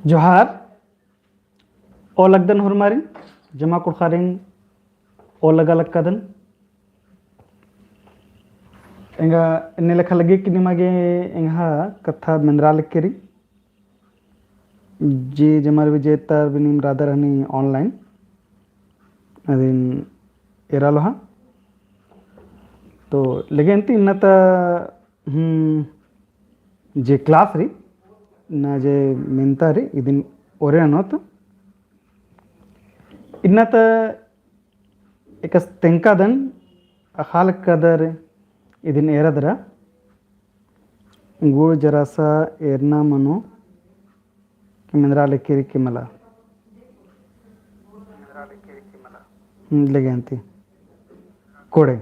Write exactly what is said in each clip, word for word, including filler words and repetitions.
जोहार। ओलगदन होरमारिन, जमा कुँड़ुख़ारिन ओलगा लक्कादन। एंगा एन्ने लेखा लग्गी कि निमा गे एंग्है कत्था मेंदरा लक्की रई। जे जमर विजेतर बिनिम रादर हनी online अदिन एरा लोहा। तो लेगे अन्ती इन्ना ता, हम्म, जे class रई, ना जे मेंता रई, इदिन ओरे ननोत। इन्ना ता एकस तेंकादन अख़ा लक्कादर इदिन एरा दरा। गुड़ जरासा एरना मनो कि मेंदरा लक्की रई कि मला। हम्म, लेगे अन्ती। कोड़े।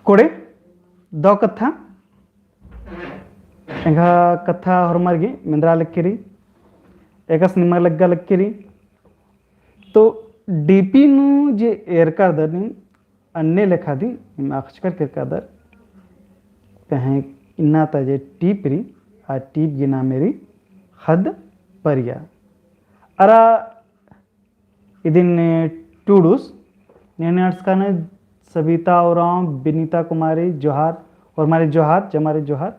कोड़े, दव कत्था। एंग्है कत्था होरमर गे मेंदरा लक्की रई। एकस निमा लग्गा लक्की रई। तो डीपी नू जे एरकर दनी अन्ने लेखा दी, इम अख़चकर केरकादर। पहें इन्ना ता जे टीप रई, आ टीप गे नामे रई ख़द्द परिया। अरा इदिन टूड़ुस, नेने अंड़सकाने सबिता उराँव, बिनीता कुमारी, जोहार, होरमारी जोहार, जमारी जोहार।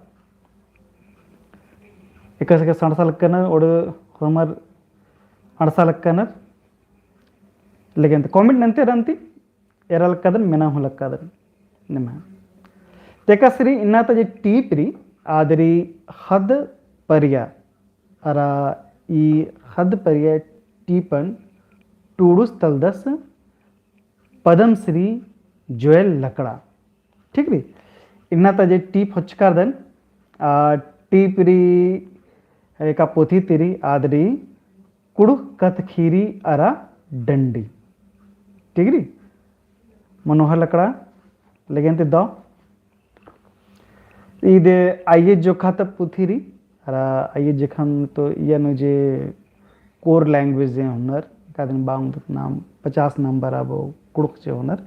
एकस एकस अंड़सा लक्कनर, ओड़ होरमर अंड़सा लक्कनर। लेकिन comment नन्ते रन्ती, एरा लक्कादन, मेना हूँ लक्कादन। निम्है। तेकस रई इन्ना ता जे टीप रई, आद रई ख़द्द परिया। अरा ई ख़द्द परिया टीपन टूड़ुस तलदस पद्मश्री जोएल लकड़ा। ठीक रई? इन्ना ता जे टीप होचकर दन, आ, टीप रई एका पोथी ती रई, आद रई कुँड़ुख़ कत्थख़ीरी अरा डंडी। ठीक रई? मनोहर लकड़ा, लेगे अन्ती दव। इदे आइए जोखा ता पुथी रई, अरा आइए जोखा नू तो इया नू जे core language जे होनर, कादिन बाउंदत नाम पचास नंबर अबो कुँड़ुख़ जे होनर,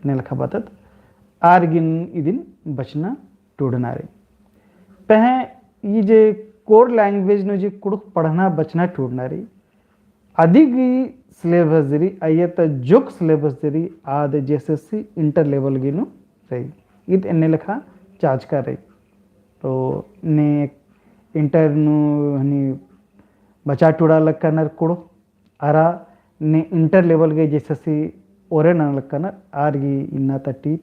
एन्ने लेखा बअदत, आर गे इदिन बचना टूड़ना रई। पहें ई जे core language नू जे कुँड़ुख़ पढ़ना बचना टूड़ना रई, अदिगी syllabus जे रई, अइय्या ता जोक syllabus जे रई, आद JSSC inter level गे नू रई। ईद एन्ने लेखा चाचका रई। तो ने inter नू हनी बचा टूड़ा लक्कनर कुँड़ुख़, अरा ने inter level गे JSSC ओरे नना लक्कनर, आर गे इन्ना ता टीप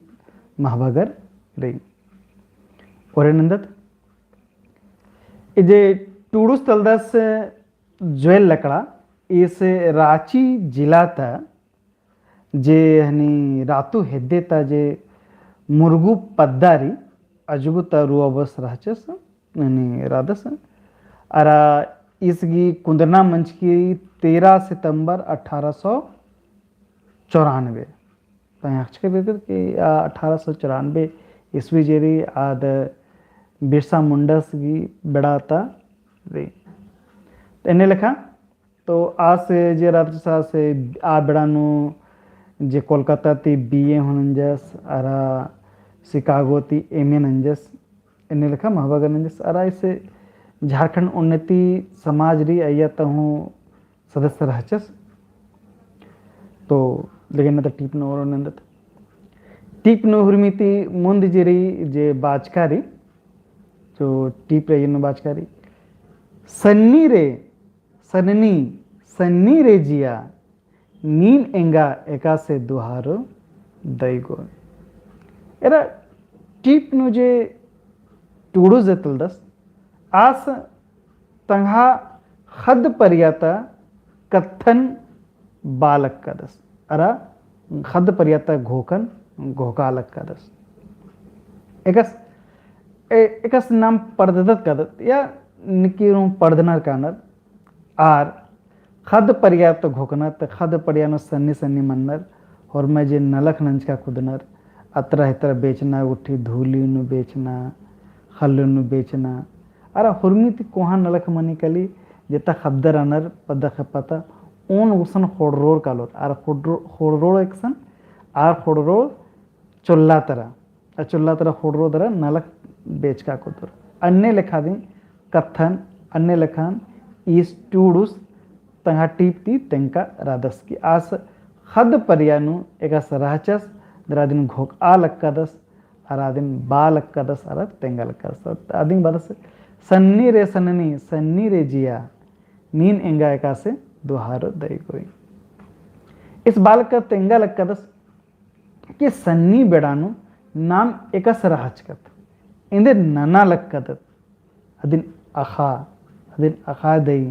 महबगर रई। ओरे नन्दत। इजे टूड़ुस तलदस जोएल लकड़ा, ईस राँची जिला ता जे हनी रातू हेद्दे ता जे मुरगू पद्दा रई अजगु ता रुआबस रहचस, हनी रअदस। अरा ईस गी कुन्दरना मंजकी तेरह सितंबर अठारह सौ चौरानबे। तो यहाँ अख़चका बेद्दर कि आ अठारह सौ चौरानबे ईस्वी जे रई आद बिरसा मुंडस गी बेड़ा ता रई। तो एन्ने लेखा तो आस जे रअदस आस आ बेड़ा नू जे कोलकाता ती BA हूँ नंजस, अरा शिकागो ती MA नंजस, एन्ने लेखा महबगर नंजस, अरा ईस झारखंड उन्नति समाज रई अइय्या ता हूँ सदस्य रहचस। तो लेकिन इन्ना ता टीप नू ओरो नन्दत। टीप नू हुरमी ती मुन्द जे रई जे बाचका रई, तो टीप रई इन्नु बाचका रई। सन्नी रे सन्नी, सन्नी रे जिया, नीन एंगा एकासे दुहारो दई गो। एरा टीप नू जे टूड़ुस जे तलदस, आस तंग्हा ख़द्द परिया ता कत्थन बआ लक्कादस। अरा ख़द्द परिया ता घोखन घोखा लक्कादस। एकस, ए-, एकस नाम पड़ददत कादत, या निकिरुम पड़दनर कानर, आर ख़द्द परिया तो घोखनर, त ख़द्द परिया नू सन्नी सन्नी मन्नर, होरमर जे नलख नंजका कुदनर, अतरा हितरा बेचना, गुट्ठी धूली नू बेचना, ख़ल्ल नू बेचना, अरा हुरमी ती कोहाँ नलख मनी काली, जेता ख़द्दर रअनर पद्दा खेप्पा ता, ओन गुसन ख़ोंड़रोर कालोर, आर ख़ोंड़रो-, ख़ोंड़रोर एकसन, आर ख़ोंड़रोर चोल्ला तरा, आ चोल्ला तरा ख़ोंड़रोर दरा नलख बेचका कुदर। अन्ने लेखा दिम कत्थन, अन्ने लेखन ईस टूड़ुस तंग्है टीप ती तेंगका रअदस कि आस ख़द्द परिया नू एकासे रहचस, दरा दिम घोखआ लक्कादस, अरा दिम बआ लक्कादस, अरा तेंगा लक्कादस। अदिन बअदस, सन्नी रे सन्नी, सन्नी रे जिया, नीन एंगा एकासे दुहारो दई गोई। ईस बआ लक्कादस, तेंगा लक्कादस कि सन्नी बेड़ा नू नाम एकासे रहचकत। एन्देर नना लक्कादत। अदिन अख़ा, अदिन अख़ा दई,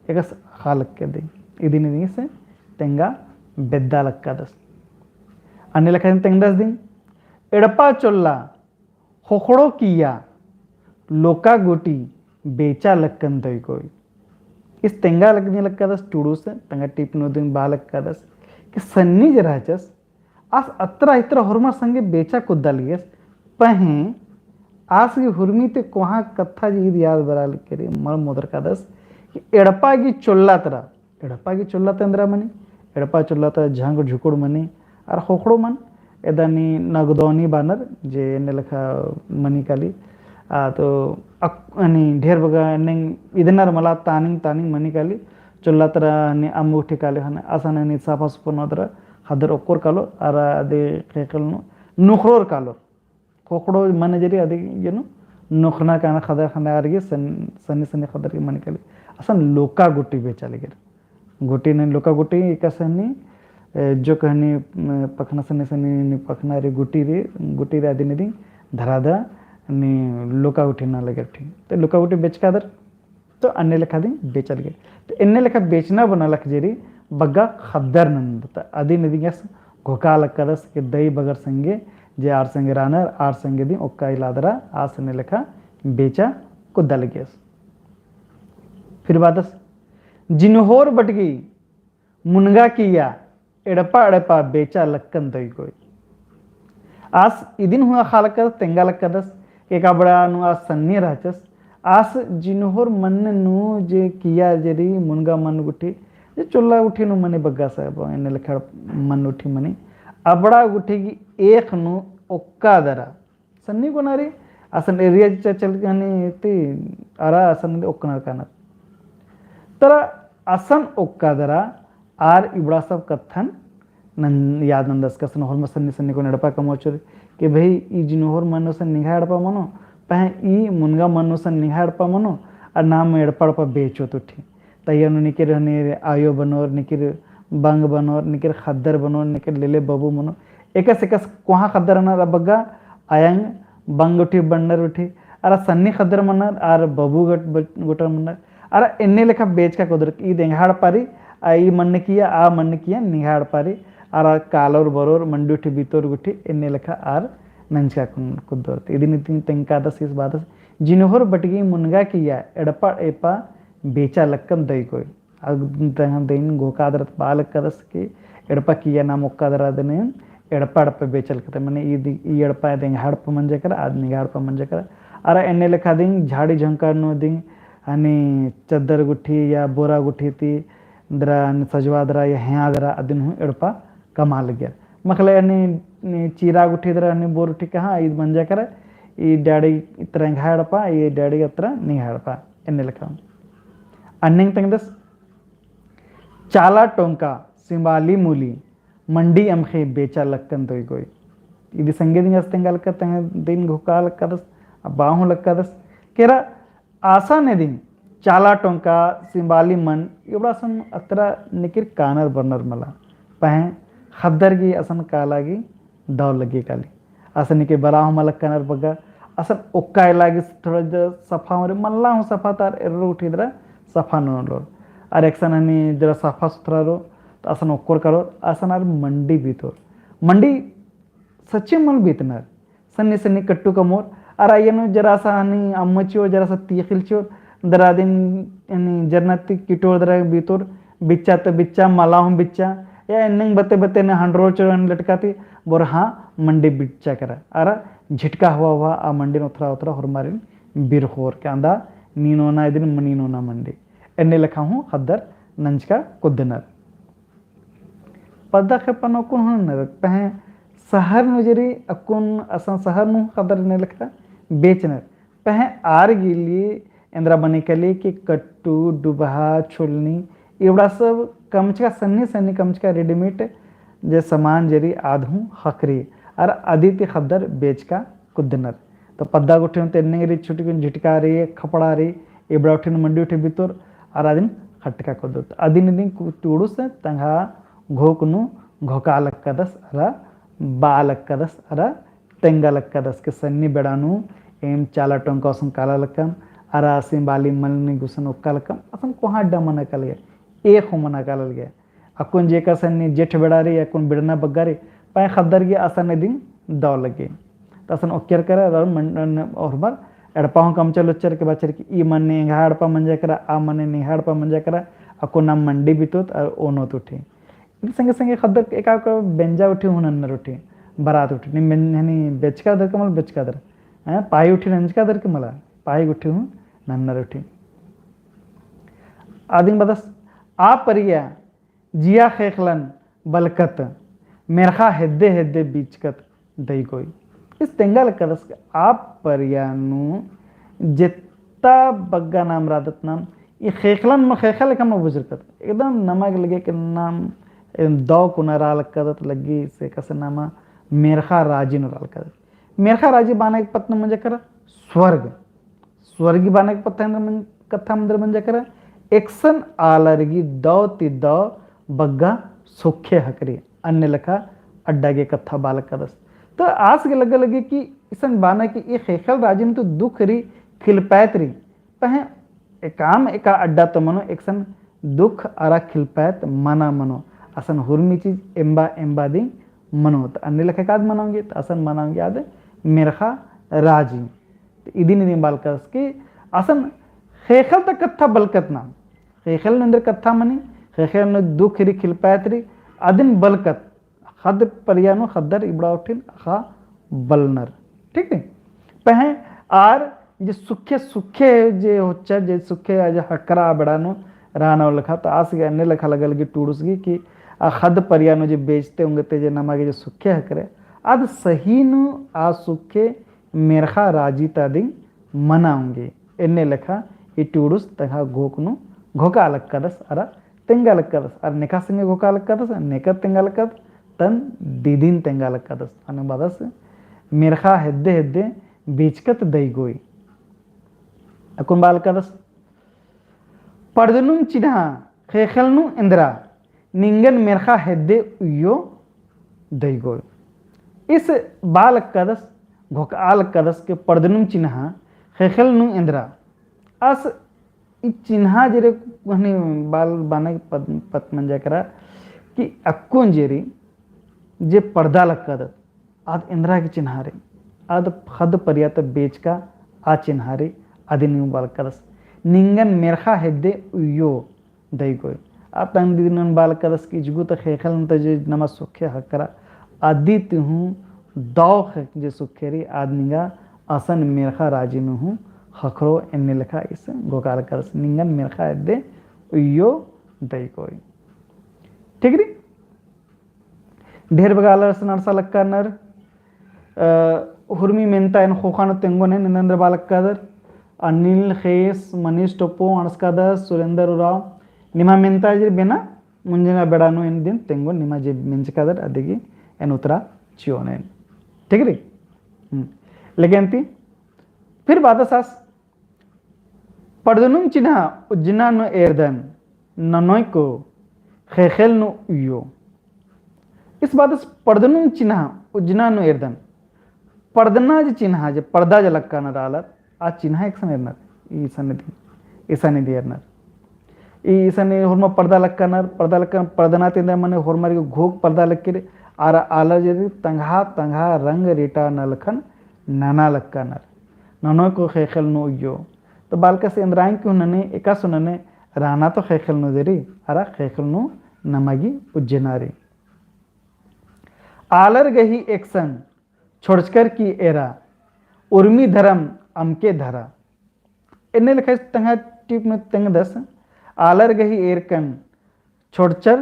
एकासे अख़ा लक्कादई। इदिन इदिन से तेंगा बेद्दा लक्कादस। अन्ने लेखा दिम तेंगदस दिम, एड़पा चोल्ला, ख़ोख़ड़ो किया, लोका गुटी, बेचा लक्कन दई गोई। ईस तेंगा लग्गी लक्कादस टूड़ुस, तंग्है टीप नू दिम बआ लक्कादस कि सन्नी जे रहचस, आस अत्रा इत्रा होरमर संगे बेचा कुद्दा लगियस, पहें आस गही हुरमी ती कोहाँ कत्था जे ईद याद बरआ लगी रई, मल मोदरकादस कि एड़पा गही चोल्ला तरा, एड़पा गही चोल्ला तरा एन्दरा मनी, एड़पा चोल्ला तरा झंग झुकुड़ मनी, अरा ख़ोख़ड़ो मन, एदनी नगदौनी बअनर, जे एन्ने लेखा मनी काली, आ, तो अक-, अनि ढेर बग्गे एन्ने इदनर मला तानिंग, तानिंग मनी काली, चोल्ला तरा अनि अम्म गुट्ठी काली ख़ने, असन अनि साफा सुफा नू अदरा ख़द्दर ओक्कोर कालोर, अरा अदी ख़ेख़ेल नू नुख़रोर कालोर। ख़ोख़ड़ो मन्न जे रई अदी जे नू नुख़रना काना ख़द्दर ख़ने आर गे सन-, सन्नी सन्नी ख़द्दर गे मनी काली। असन लोका गुटी बेचा लगियर। गुटी ननी लोका गुटी एकासे हनी, ए, जो कहनी, म, पखना सन्नी सन्नी नी पखना रई गुटी रई, गुटी रई अदिन इदिन धरादा नी लोका गुटी नना लगियर ठी। तो लोका गुटी बेचकादर तो अन्ने लेखा दिम बेचा लगियर। तो एन्ने लेखा बेचना बना लख जे रई बग्गे ख़द्दर ननर। तो अदिन इदिन आस घोखआ लक्कादस कि दई बगर संगे जे आर संगे रअनर, आर संगे दिम ओक्का इलादरा आस एन्ने लेखा बेचा कुद्दा लगियस। फिर बअदस, जिनहोर बटगी मुनगा किया, एड़पा एड़पा बेचा लक्कन दई गोई। आस इदिन हूँ अख़ा लक्कादस, तेंगा लक्कादस, एका बेड़ा नू आस सन्नी रहचस, आस जिनहोर मन्न नू जे किया जे रई मुनगा मन्न गुट्ठी, जे चोल्ला गुट्ठी नू मनी बग्गे सब, एन्ने लेखा मन्न गुट्ठी मनी, अबड़ा गुट्ठी गही एख़ नू ओक्का दरा, सन्नी कोना रई, असन एरिया चिच्चा चल गनी ती अरा असन ओक्कनर कानर। तरा असन ओक्का दरा आर इबड़ा सब कत्थन नन-, याद नंदस कि असन होरमर सन्नी सन्नी कोना एड़पा कमओर चिओर कि भई ई जिनहोर मन्न गुसन निंग्है एड़पा मनो, पहें ई मुनगा मन्न गुसन निंग्है एड़पा मनो, अरा नाम एड़पा एड़पा बेचोत उठी। तइया नू निकिर हनी आयो बनोर, निकिर बंग बनोर, निकिर ख़द्दर बनोर, निकिर लेले बबू बनोर। एकासे एकासे कोहाँ ख़द्दर रअनर बग्गे अयंग बंग गुट्ठी बन्नर गुट्ठी, अरा सन्नी ख़द्दर मन्नर, अरा बबू गट-, बट-, गुट्ठर मन्नर। अरा एन्ने लेखा बेचका कुद्दर, ईद एंग्है एड़पा रई, आ ई मन्न किया, आ मन्न किया निंग्है एड़पा रई, अरा कालोर बरोर, मंडी गुट्ठी बीतोर गुट्ठी, एन्ने लेखा आर नंजका कुन-, कुद्दोर। इदिन इदिन तेंगकादस ईस बअदस, जिनहोर बटगी मुनगा किया, एड़पा एड़पा बेचा लक्कन दई गोई। अग तंग्है दिम घोखआ दरा बआ लक्कादस कि एड़पा किया नाम ओक्का दरा दिम एड़पा एड़पा बेचा लक्कदस, मने ई दि-, ई एड़पा एंग्है एड़पा मंजा केरा, आद निंग्है एड़पा मंजा केरा। अरा एन्ने लेखा दिम झाड़ी झंकार नू दिम हनी चद्दर गुट्ठी या बोरा गुट्ठी ती दरा हनी सजवा दरा या हेंया दरा अदिन हूँ एड़पा कमआ लगियर। मखले हनी, हनी चीरा गुट्ठी दरा हनी बोर गुट्ठी कहा, ईद मंजा केरा, ई डाड़ी इतरा एंग्है एड़पा, ई डाड़ी इतरा निंग्है एड़पा। एन्ने लेखा। अन्नेंग तेंगदस, चाला टोंका सिंबाली मूली, मंडी अमख़ी बेचा लक्कन दई गोई। इदी संगे दिम आस तेंगा लक्का, तंग्है दिम घोखआ लक्कादस, आ बआ हूँ लक्कादस। केरा असन दिम चाला टोंका सिंबाली मन इबड़ा असन अतरा निकिर कानर बरनर मला। पहें ख़द्दर गही असन काला गही दव लग्गी काली। असन निकिर बरआ हूँ मल लक्कनर बग्गे, असन ओक्का इला गही थोड़ा जरा सफा मरे, मल्ला हूँ सफा ता आर एर्रो गुट्ठी दरा सफा ननोर। आर एकसन हनी जरा सफा सुथरा रओर, तो असन ओक्कोर कालोर, असन आर मंडी बीतोर। मंडी सच्चे मल बीतनर। सन्नी सन्नी कट्टू कमओर, अरा अइय्या नू जरा सा हनी अम्म चिओर, जरा सा तीखिल चिओर, दरा दिम हनी जरना ती किटोर दरा बीतोर, बिच्चा त बिच्चा, मला हूँ बिच्चा, या एन्नेंग बते बते ने हंडरोर चिओर हनी लटका ती, बोर हाँ मंडी बिच्चा केरा। अरा झिटका हवा हवा आ मंडी नू ओथरा ओथरा होरमारिन बिरखोर के अंदा नीन ओना इदिन मनीन ओना मंडी। एन्ने लेखा हूँ ख़द्दर नंजका कुद्दनर। पद्दा खेपा नू अक्कुन हूँ ननर, पहें शहर नू जे रई अक्कुन असन शहर नू ख़द्दर एन्ने लेखा बेचनर। पहें आर गे लिए एन्दरा बने कले कि कट्टू, डुबहा, छोलनी, इबड़ा सब कमचका सन्नी सन्नी कमचका readymade जे समान जे रई आद हूँ ख़क्खरी। अरा अदी ती ख़द्दर बेचका कुद्दनर। तो पद्दा गुट्ठी हूँ तेन्ने री छुटी कुन झिटका रई, खपड़ा रई, इबड़ा उठिन मंडी उठे बितोर, अरा अदिन खटका कुद्दोर। तो अदिन इदिन कु-, टूड़ुस तंगआ घोक नू घोका लक्कदस, अरा बआ लक्कदस, अरा तेंगा लक्कदस कि सन्नी बेड़ा नू एम चाला टोंका ओसन काला लक्कम, अरा आसिम बाली मलनी गुसन ओक्का लक्कम, असन कोहाँ अड्डा मना काला लगे, एक हूँ मना काला लगे। अक्कुन जेका सन्नी जेठ बेड़ा रई, अक्कुन बिड़ना बग्गा रई, पहें ख़द्दर गे असन इदिन दव लग्गी। तो असन ओक्कर केरा, अरा मन-, न-, होरमर एड़पा हूँ कमचल उच्चर के बाचर कि ई मन्ने एंग्हा एड़पा मंजा केरा, आ मन्ने निंग्हा एड़पा मंजा केरा, अक्कुन नाम मंडी बितोत, अरा ओनोत उठी। इदी संगे संगे ख़द्दर एका एका बेंजा उठी हूँ नन्नर उठी, बरात उठी, नीम बेन-, हनी बेचका दर के मला बेचका दर, हैं, पाई उठी नंजका दर के मला, पाई उठी हूँ नन्नर उठी। आदिन बअदस, आ परिया जिया ख़ेख़लन बलकत, मेर्ख़ा हेद्दे हेद्दे बीचकत दईगोई। इस तेंगा लक्कदस कि आ परिया नू जेत्ता बग्गा नाम रअदत नाम, ई ख़ेख़लन मल ख़ेख़ल लेखा मल बुझुरकत। एकदम नमा गे लगे कि नाम, एम दव कुना रआ लक्कदत लग्गी, से कसे नामा मेर्ख़ा राजी नू रआ लक्कदत। मेर्ख़ा राजी बअना गे पत्त नू मंजा केरा स्वर्ग। स्वर्गी बअना गे पत्त एन्दरा मन-, कत्था एन्दरा मंजा केरा, एकसन आलर गे दव ती दव बग्गा सुखे ख़क्खरी, अन्ने लेखा अड्डा गे कत्था बआ लक्कदस। तो आस गे लग्गा लग्गी कि इसन बअना कि ई ख़ेख़ल राजी नू तो दुख रई, खिलपैत रई, पहें एकाम एका अड्डा तो मनो एकसन दुख अरा खिलपैत मना मनो, असन हुरमी चीज एम्बा एम्बा दिम मनो, तो अन्ने लेखा एकाद मना ओंगी, तो असन मना ओंगी आद मेर्ख़ा राजी। तो इदिन इदिन बआ लक्कदस कि असन ख़ेख़ल ता कत्था बलकत नाम, ख़ेख़ल नू एन्दर कत्था मनी, ख़ेख़ल नू दुख रई खिलपैत रई, अदिन बलकत, ख़द्द परिया नू ख़द्दर इबड़ा उठिन अख़ा बलनर। ठीक है? पहें आर जे सुखे सुखे जे होच्चर, जे सुखे जे ख़क्खरा बेड़ा नू रअना लेखा, तो आस गे अन्ने लेखा लग्गा लग्गी टूड़ुस गे कि आ ख़द्द परिया नू जे बेचते ओंगते जे नमा गे जे सुखे ख़क्खरे, आद सही नू आ सुखे मेर्ख़ा राजी ता दिम मना ओंगी। एन्ने लेखा ई टूड़ुस तंगआ घोक नू घोका लक्कदस अरा तेंगा लक्कदस। अरा नेका संगे घोका लक्कदस, नेका तेंगा लक्कदस, तन दिदिन तेंगा लक्कदस। अन्ने बअदस मेर्ख़ा हेद्दे हेद्दे बीचकत दईगोई। अक्कुन बआ लक्कदस, पड़दनुम चिन्हा ख़ेख़ेल नू एन्दरा, निंगन मेर्ख़ा हेद्दे उइयो दईगोई। इस बआ लक्कदस, घोका लक्कदस के पड़दनुम चिन्हा ख़ेख़ेल नू एन्दरा। आस ई चिन्हा जे रई हनी बाल बाने पत, पत मंजा केरा कि अक्कुन जे रई जे पड़दा लक्कदत, आद एन्दरा गे चिन्हा रई, आद ख़द्द परिया ता बेचका आ चिन्हा रई, अदिन बआ लक्कदस। निंगन मेर्ख़ा हेद्दे उइयो दईगोई। आ तंग दिदिन बआ लक्कदस कि इजगु ता ख़ेख़ेल नू ता जे नमा सुखे ख़क्खरा, अदी ती हूँ दव ख़ेख़ेल जे सुखे रई, आद निंगा असन मेर्ख़ा राजी नू हूँ ख़क्खरो। एन्ने लेखा इस घोका लक्कदस, निंगन मेर्ख़ा हेद्दे उइयो दईगोई। ठीक रई? ढेर बग्गे आलर से अंड़सा लक्कानर, अ, हुरमी मेन्ता एन ख़ोख़ा नू तेंगोन एन एन्देर बआ लक्कादर। अनिल ख़ेस, मनीष टोप्पो अंड़सकादस, सुरेंद्र उराँव, निमा मेन्ता जे बेना मुंजना बेड़ा नू एन दिम तेंगोन, निमा जे मेंजकादर अदिगे एन उतरा चिओन एन। ठीक रई? हम्म। लेकिन ती फिर बअदस आस पड़दनुम चिन्हा उज्जना नू एरदन, ननोय को ख़ेख़ेल नू उइयो। इस बअदस पड़दनुम चिन्हा उज्जना नू एरदन। पड़दना जे चिन्हा, जे पड़दा जे लक्कानर आलर, आ चिन्हा एकसन एरनर, ई इसन इदी, इसन इदी एरनर। ई इसन होरमा पड़दा लक्कानर, पड़दा लक्कानर, पड़दना ती एन्देर मने होरमर गे घोख पड़दा लक्की रई, आर आलर जे तंगआ, तंगआ रंग रीटा नलखन नना लक्कानर। ननोय को ख़ेख़ेल नू उइयो। तो बालकस एन्दरा गे हूँ नने, एकासे हूँ नने, रअना तो ख़ेख़ेल नू जे रई, अरा ख़ेख़ेल नू नमा गे उज्जना रई। आलर गही एकसन छोड़चकर की एरा, उर्मी धरम अमके धरा। एन्ने लेखा तंगआ टीप नू तेंगदस, आलर गही एरकन छोड़चर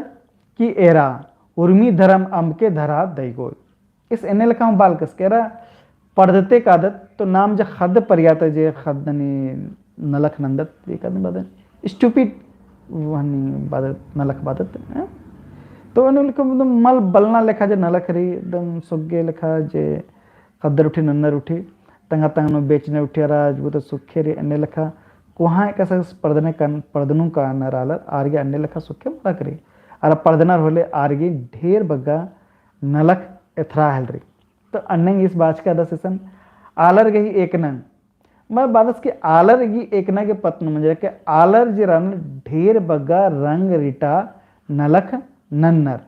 की एरा, उर्मी धरम अमके धरा दईगोई। इस एन्ने लेखा हूँ बालकस के एरा, पढ़दते कादत, तो नाम जे ख़द्द परियात जे ख़द्दनी नलख नन्दत, ये कादन बादन stupid हनी बादत, नलख बादत, हैं? तो एन्ने लेखा एकदम मल बलना लेखा जे नलख रई, एकदम सोग्गे लेखा जे ख़द्दर उठी, नन्नर उठी, तंगा तंगनो बेचने उठी, अरा आज वो तो सुखे रई, एन्ने लेखा कोहाँ एकासे पढ़दने कान, पढ़दनु कानर आलर, आर गे एन्ने लेखा सुखे मलक रई। अरा पढ़दनर होले आर गे ढेर बग्गा नलख एथरा हेलरी। तो अन्नेंग ईस बाचकादस इसन आलर गही एकनन। मल बादस कि आलर गही एकना गे पत्त नू मंजर के आलर जे रअनर ढेर बग्गा रंग रिटा नलख नन्नर।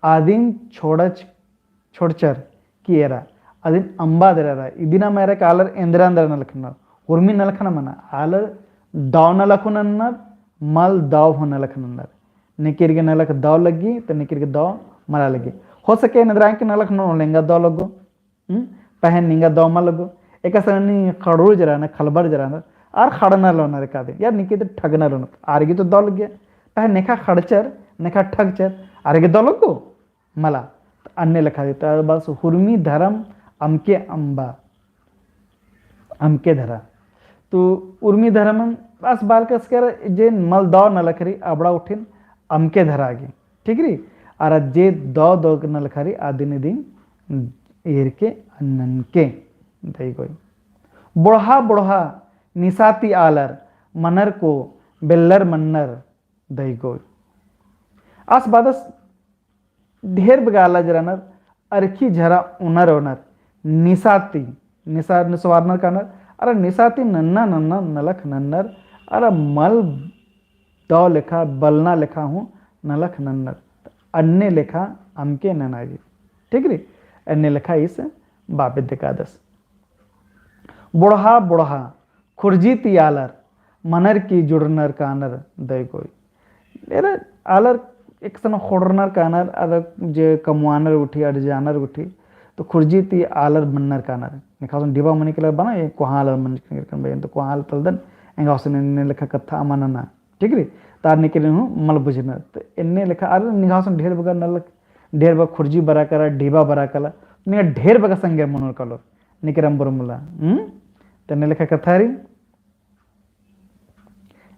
आदिन छोड़च, छोड़चर कि एरा। आदिन अम्बा दरा रा। इदिना मेरा के आलर एन्दरा एन्दरा नलख नन्नर। उर्मी नलख न मना। आलर दव नलख नन्नर, मल दव हो नलख नन्नर। निकिर गे नलख दव लग्गी, तो निकिर गे दव मला लग्गी। हो सके नदरा के नलख नन्नर एंगा दव लग्गो। हम्म? पहें निंगा दव मल लग्गो। एकासे नी खड़रू जरा ना, खलबर जरा ना, आर खड़ना लोनर कादे। यार निके तो ठगना लोनर। आर गे तो दव लग्गी। पहें नेखा खड़चर, नेखा ठगचर, आर गे दव लग्गो। मला। अन्ने लेखा दे, तो बस हुरमी धरम अमके अम्बा। अमके धरा। तो उर्मी धरमन बस बालकस कर जे मल दव नलख रई अबड़ा उठिन अमके धरा गे। ठीक रई? अरा जे दव दव नलख रई आदिन इदिन एरके अन्नन के दई गोई। बोड़हा बोड़हा निसाती आलर मनर को बेल्लर मन्नर दई गोई। आस बादस ढेर बग्गे आलर जे रअनर, अरखी झरा ओनर ओनर, निसाती, निसा-, निसवारनर कानर, अरा निसाती नन्ना नन्ना नलख नन्नर, अरा मल दव लेखा, बलना लेखा हूँ नलख नन्नर। अन्ने लेखा अमके नना गे। ठीक रई? अन्ने लेखा ईस बाबे देकादस। बोड़हा बोड़हा खुर्जी ती आलर मनर की जुड़नर कानर दई गोई। एरा आलर एकसन खोड़रनर कानर, आलर जे कमवानर उठी, अड़जानर उठी, तो खुर्जी ती आलर मनर कानर। नेखा हुसन ढिबा मनी के लर बना, ये कोहाँ आलर मन के लर बना, तो कोहाँ आलर तलदन, एंगा हुसन एन्ने लेखा कत्था अमा नना। ठीक रई? तार निकिर हूँ मल बुझनर। तो एन्ने लेखा आलर निंगा हुसन ढेर बग्गा नलख, ढेर बग्गा खुर्जी बरा कला, ढिबा बरा कला, निंगा ढेर बग्गा संगे मनोर कालोर। निकिरम बुरमुला। हम्म? तो एन्ने लेखा कत्था रई।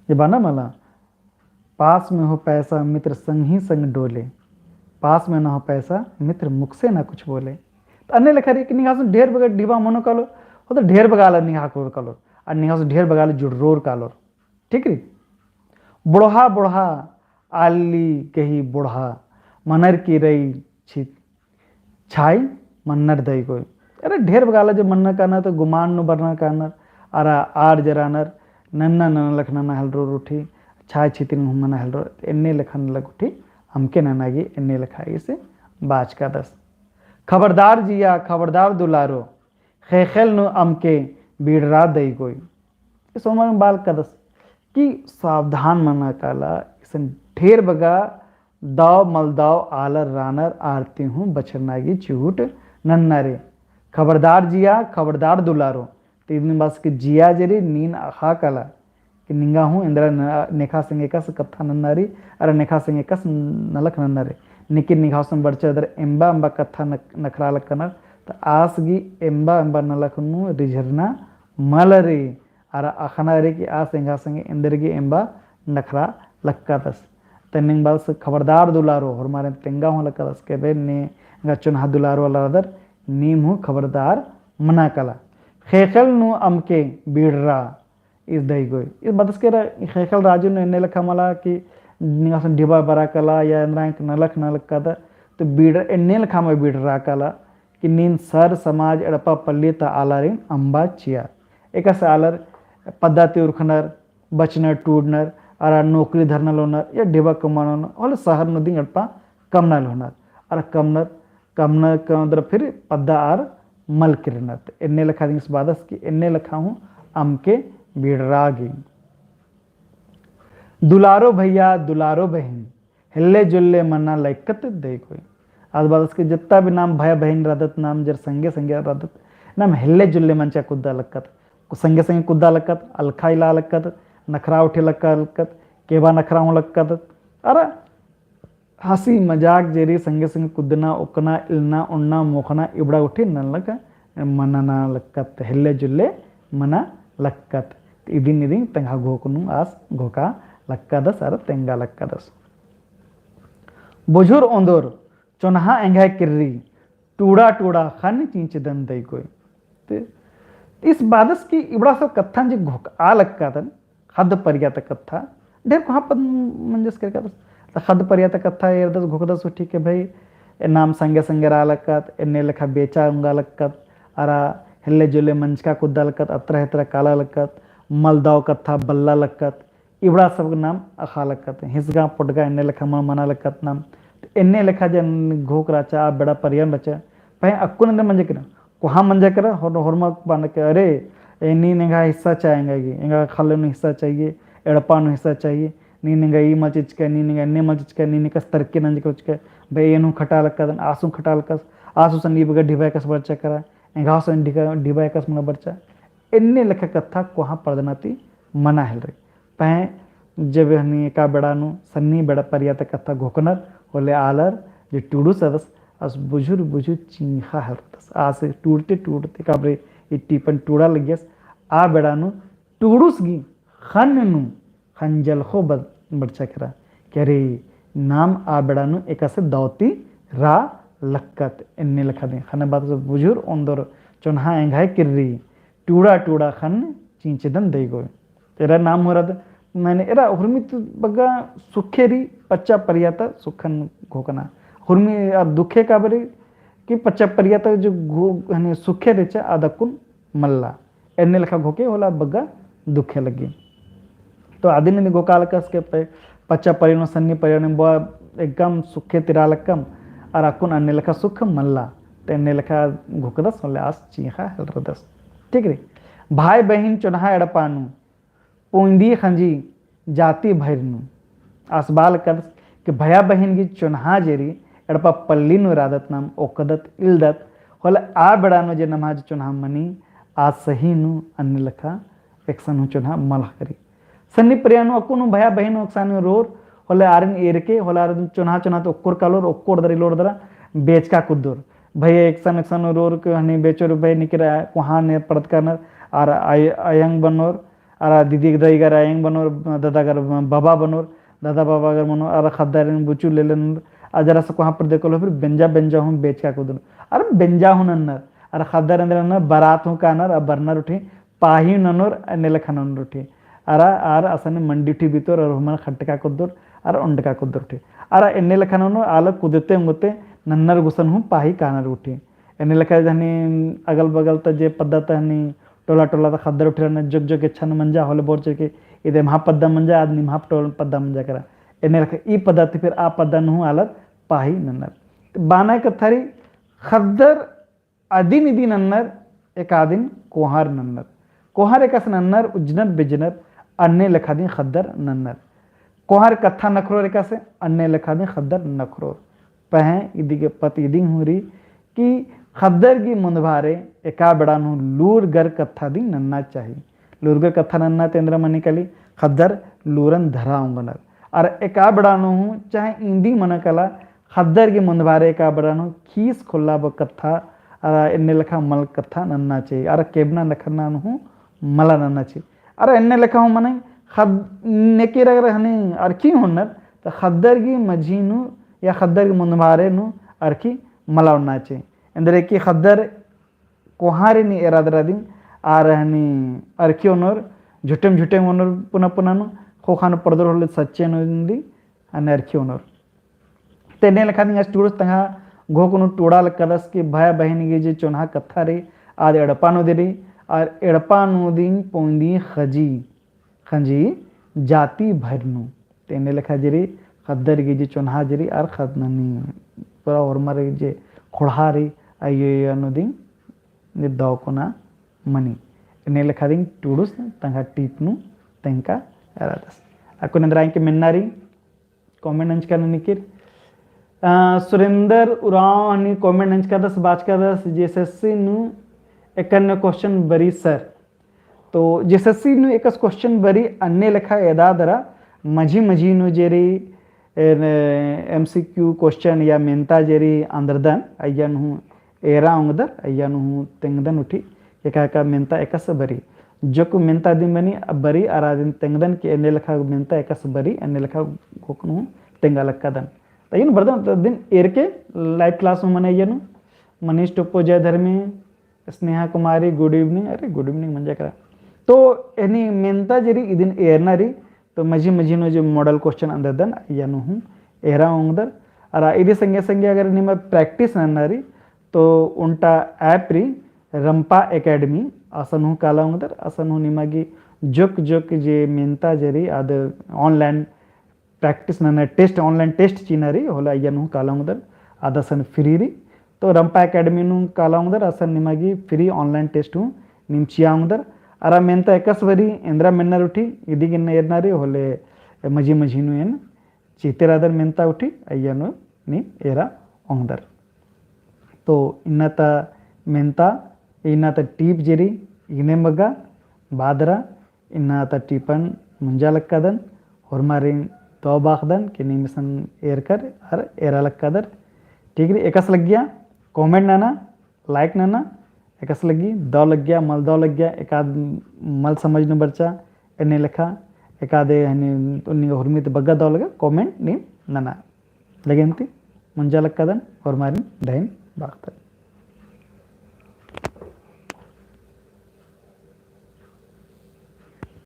जे बना मला, पास में हो पैसा मित्र संग ही संग डोले, पास में ना हो पैसा मित्र मुख से ना कुछ बोले। तो अन्ने लेखा रई कि निंगा हुसन ढेर बग्गा ढिबा मनो कालोर, हो तो ढेर बग्गा आलर निंगा खोर कालोर, अरा निंगा हुसन ढेर बग्गा आलर जुड़रोर कालोर। ठीक रई? बोड़हा बोड़हा आली गही बोड़हा मनर की रई छित छाई मन्नर दई गोई। अरा ढेर बग्गे आलर जे मन्नर कानर तो गुमान नू बरनर कानर, अरा आर जे रअनर नन्ना नलख नना हेलरोर उठी, छाई छितिन हूँ मना हेलरोर, एन्ने लेखा नलख उठी अमके नना गे एन्ने लेखा ईस बाचकादस। खबरदार जिया, खबरदार दुलारो, ख़ेख़ेल नू अमके बीड़रा दई गोई। इस ओमन बालकादस कि सावधान मना काला, इसन ढेर बग्गा दव मल दव आलर रअनर आर ती हूँ बछरना गे चिहुट नन्ना रे। खबरदार जिया, खबरदार दुलारो। तो इदिन बस कि जिया जे रई नीन अख़ा काला कि निंगा हूँ एन्दरा न-, नेखा संगे एकासे कत्था नन्ना रई, अरा नेखा संगे एकासे नलख नन्ना रई। निकिर निंगा हुसन बरचर दर एम्बा एम्बा कत्था नख-, नखरा लक्कनर, तो आस गही एम्बा एम्बा नलख नू रिझरना मल रई। अरा अख़ना रई कि आस एंगा संगे एन्देरगे एम्बा नखरा लक्कादस। तन्निंग बस खबरदार दुलारो, होरमारिन तेंगा हूँ लक्कादस, केबे ने एंगा चोन्हा दुलारो आलर रअदर, नीम हूँ खबरदार मना काला। ख़ेख़ेल नू अमके बीड़रा ईस दई गोई। ईस बअदस केरा, ख़ेख़ेल राजु नू एन्ने लेखा मला कि निंगा हुसन ढिबा बरा काला या एन्दरा एंक नलख नना लक्कादस, तो बीड़रा, एन्ने लेखा मा बीड़रा काला कि नीन सर समाज एड़पा पल्ली ता आलारिन अम्बा चिया। एकासे आलर पद्दा ती उरखनर, बचनर, टूड़नर, अरा नौकरी धरना लोनर, या ढिबा कमवाना लोनर, होले शहर नू दिम एड़पा कमना लोनर, अरा कमनर, कमना कमदर फिर पद्दा आर मल किरनर। तो एन्ने लेखा दिम ईस बअदस कि एन्ने लेखा हूँ अमके बीड़रा गे। दुलारो भैया, दुलारो बहिन, हेल्ले जुल्ले मना लक्कत दई गोई। आद बअदस कि जित्ता भी नाम भाई बहिन रअदत, नाम जर संगे संगे रअदत, नाम हेल्ले जुल्ले मंचा कुद्दा लक्कत। संगे संगे कुद्दा लक्कत, अलखा इला लक्कत, नखरा उठी लक्का लक्कत, केबा नखरा हूँ लक्कत। अरा हँसी मजाक जे रई संगे संगे कुद्दना, ओक्कना, इलना, ओन्ना, मोख़ना, इबड़ा उठी नलख मना ना लक्कत, हेल्ले जुल्ले मना लक्कत। इदिन इदिन तेंगा घोख नू आस घोखा लक्कादस अरा तेंगा लक्कादस। बुझुर ओन्दोर चोन्हा एंग्है किर्री, टूड़ा टूड़ा ख़न्न चिंचदन दईगोय। ते इस बादस की इबड़ा सब कत्थन जे घोखा लक्कादन, ख़द्द परिया ता कत्था, ढेर कोहाँ पद मंजस केरकादस। त ख़द्द परिया ता कत्था एरदस घोखदस उठी के भई, ए नाम संगे संगे रआ लक्कत, एन्ने लेखा बेचा उंगा लक्कत, अरा हेल्ले जुल्ले मंजका कुद्दा लक्कत, अतरा हेतरा काला लक्कत, मलदव कत्था बल्ला लक्कत, इबड़ा सबक नाम अख़ा लक्कत, हिसगा पोटगा एन्ने लेखा मल मना लक्कत नाम। त एन्ने लेखा जे घोख रहचा, आ बेड़ा परियन रहचा, पहें अक्कुन एन्ने मंजा केरा, कोहाँ मंजा केरा, होर-, होरमा बाना के, अरे, ए, नीन एंगा हिस्सा चाहे एंगा गे, एंगा ख़ल्ल नू हिस्सा चाहिए, एड़पा नू हिस्सा चाहिए, नीन एंगा ई मल चिचका, नीन एंगा एन्ने मल चिचका, नीन एकासे तरक्की नंजका चिचका, भई एन हूँ खटा लक्कादन, आस हूँ खटा लक्कस, आस हूँ सन्नी बग्गे ढिबा एकासे बरचा केरा, एंगा हूँ सन्नी ढिबा, ढिबा एकासे मना बरचा। एन्ने लेखा कत्था कोहाँ परदना ती मना हेलरई। पहें जब हनी एका बेड़ा नू सन्नी बेड़ा परिया ता कत्था घोखनर, होले आलर जे टूड़ुस रअदस, आस बुझुर बुझुर चिंख़ा हेलरदस। आस टूड़ते टूड़ते काबरे ई टीपन टूड़ा लगियस, आ बेड़ा नू टूड़ुस गही ख़न्न नू ख़ंजलख़ो बद-, बरचा केरा। के अरे, नाम आ बेड़ा नू एकासे दव ती रआ लक्कत, एन्ने लेखा दिम। ख़ने बादस बुझुर ओन्दोर चोन्हा एंग्है किर्री, टूड़ा टूड़ा ख़न्न चिंचदन दईगोय। एरा नाम होरद, माने एरा हुरमी ती बग्गे सुखे रई, पच्चा परिया ता सुखन घोखना। हुरमी आ दुखे काबरे कि पच्चा परिया ता जो घो-, हने सुखे रहचा आद अक्कुन मल्ला। एन्ने लेखा घोखे होले बग्गे दुखे लग्गी। तो अदिन नी घोखा लक्कस के प-, पच्चा परिया नू सन्नी परिया नू बा एकदम सुखे ती रआ लक्कम, अरा अक्कुन एन्ने लेखा सुख मल्ला। तो एन्ने लेखा घोखदस होले आस चिंख़ा हेलरदस। ठीक रई। भाई बहिन चोन्हा एड़पा नू, पोइंदी ख़ंजी जाति भइर नू। आस बआ लक्कदस कि भया बहिन गही चोन्हा जे रई, एड़पा पल्ली नू रअदत नाम ओक्कदत इलदत, होले आ बेड़ा नू जे नम्है जे चोन्हा मनी, आ सही नू एन्ने लेखा एकसन हूँ चोन्हा मल ख़क्खरई। सन्नी परिया नू अक्कुन हूँ भया बहिन एकसन हूँ रओर, होले आरिन एरके, होले आरिन चोन्हा चोन्हा ती ओक्कोर कालोर, ओक्कोर दरा इलोर दरा बेचका कुद्दोर। भई एकसन एकसन रओर के हनी बेचोर भई निकिर कोहाँ ने परदका नर, आर अय-, अयंग बनोर, अरा दीदी दईगर अयंग बनोर, ददागर बाबा बनोर, ददा बाबागर मनोर, अरा ख़द्दारिन बुचु लेलन, अजरा से कोहाँ परदे कालो फिर बेंजा बेंजा हूँ बेचका कुद्दोर। अरा बेंजा हूँ नन्नर, अरा ख़द्दार एन्देर नन्नर बरात हूँ कानर, अरा बरनर उठी, पाही ननोर, एन्ने लेखा ननोर उठी। अरा आर असन मंडी उठी बितोर, अरा हुमन खटका कुद्दोर, अरा ओंडका कुद्दोर उठी। अरा एन्ने लेखा ननोर, आलर कुदते ओंगते नन्नर गुसन हूँ पाही कानर उठी। एन्ने लेखा जहनी अगल बगल ता जे पद्दा ता हनी टोला टोला ता ख़द्दर उठी रअनर जोक जोक एच्छा नू मंजा होले बोर चेके इदे एम्हा पद्दा मंजा, आद निम्हा टोल पद्दा मंजा केरा। एन्ने लेखा ई पद्दा ती फिर आ पद्दा नू हूँ आलर पाही नन्नर। बाना कत्था रई ख़द्दर अदिन इदिन नन्नर, एकादिन कोहार नन्नर। कोहार एकासे नन्नर, उज्जनर बिज्जनर, अन्ने लेखा दिम ख़द्दर नन्नर। कोहार कत्था नखरोर एकासे, अन्ने लेखा दिम ख़द्दर नखरोर। पहें इदी गे पत इदिंग हूँ रई कि ख़द्दर गही मुन्दभारे एका बेड़ा नू लूरगर कत्था दिम नन्ना चाही। लूरगर कत्था नन्ना ती एन्दरा मनी काली, ख़द्दर लूरन धरा ओंगनर। अरा एका बेड़ा नू हूँ चाहे इन्दी मना काला, ख़द्दर गही मुन्दभारे एका बेड़ा नू खीस खोल्ला बआ कत्था, अरा एन्ने लेखा मल कत्था नन्ना चाही, अरा केबना लेखा नू हूँ मला नन्ना चाही। अरा एन्ने लेखा हूँ मने ख़द्द-, नेके रअदर हनी अरखी हूँ ओन्नर, त ख़द्दर गही मझी नू या ख़द्दर गही मुन्दभारे नू अरखी मला ओन्ना चाही। एन्देर कि ख़द्दर कोहारे नी एरादरा दिम, आर हनी अरखी ओनोर, झुटेम झुटेम ओनोर पुना पुना नू, ख़ोख़ा नू परदोर होले सच्चे नू दिम, अन्ने अरखी ओनोर। ते एन्ने लेखा दिम आस टूड़ुस तंग्है घोख नू टूड़ा लक्कदस कि भया बहिन गही जे चोन्हा कत्था रई, आद एड़पा नू दिम रई, आर एड़पा नू दिम पोइंदी ख़जी, ख़ंजी जाति भइर नू। ते एन्ने लेखा जे रई, ख़द्दर गही जे चोन्हा जे रई, आर ख़द्द ननी, पूरा होरमर जे ख़ोंड़हा रई, अयो अयो नू दिम, जे दव कोना मनी। एन्ने लेखा दिम टूड़ुस तंग्है टीप नू तेंगका एरादस। अक्कुन एन्दरा एंके मेन्ना रई, comment नंजका नू निकिर। अ, सुरेंद्र उराँव हनी comment नंजकादस, बाचकादस, JSSC नू एकन्ने question बरई sir। तो JSSC नू एकासे question बरई अन्ने लेखा एदा दरा मझी मझी नू जे रई, ए, ने, MCQ question या मेन्ता जे रई आन्द्रदन, अइय्या नू हूँ एरा ओंगदर, अइय्या नू हूँ तेंगदन उठी, एका एका मेन्ता एकासे बरी। जोक मेन्ता दिम बनी बरी अरा दिम तेंगदन कि एन्ने लेखा मेन्ता एकासे बरी, एन्ने लेखा गोक नू हूँ तेंगा लक्कादन। तो अइय्या नू बरदन, तो दिम एरके live class नू मने अइय्या नू, मनीष टोप्पो, जय धर्मे, स्नेहा कुमारी, good evening। अरे, good evening मंजा केरा। तो एन्ने मेन्ता जे रई इदिन एरना रई, तो मझी मझी नू जे model question अंददन, अइय्या नू हूँ एरा ओंगदर। अरा इदी संगे संगे अगर निमा practice नन्ना रई, तो ओन्टा app रई रंपा Academy, असन हूँ काला ओंगदर, असन हूँ निमा गे जोक जोक जे मेन्ता जे रई आद online practice नना test, online test चिअना रई, होले अइय्या नू हूँ काला ओंगदर, आद असन free रई। तो रंपा Academy नू काला ओंगदर, असन निमा गे free online test हूँ नीम चिआ ओंगदर। अरा मेन्ता एकासे बरी एन्दरा मेन्नर उठी, इदी गे एरना रई, होले मझी मझी नू एन चिते रअदन मेन्ता उठी, अइय्या नू नीम एरा ओंगदर। तो इन्ना ता मेन्ता, इन्ना ता tip जे रई, इन्ने मगा बादरा, इन्ना ता tipन मुंजा लक्कादन, होरमारिन दव बाखदन कि नीम इसन एरकर अरा एरा लक्कादर। ठीक रई, एकासे लग्गिया comment नना, like नना, एकासे लग्गी, दव लग्गिया, मल दव लग्गिया, एकाद मल समझ नू बरचा, एन्ने लेखा, एकादे हनी उन्नी होरमी ती बग्गे दव लग्गा, comment नीम नना। लगे अन्ती, मुंजा लक्कादन, होरमारिन दहिन बाखदन।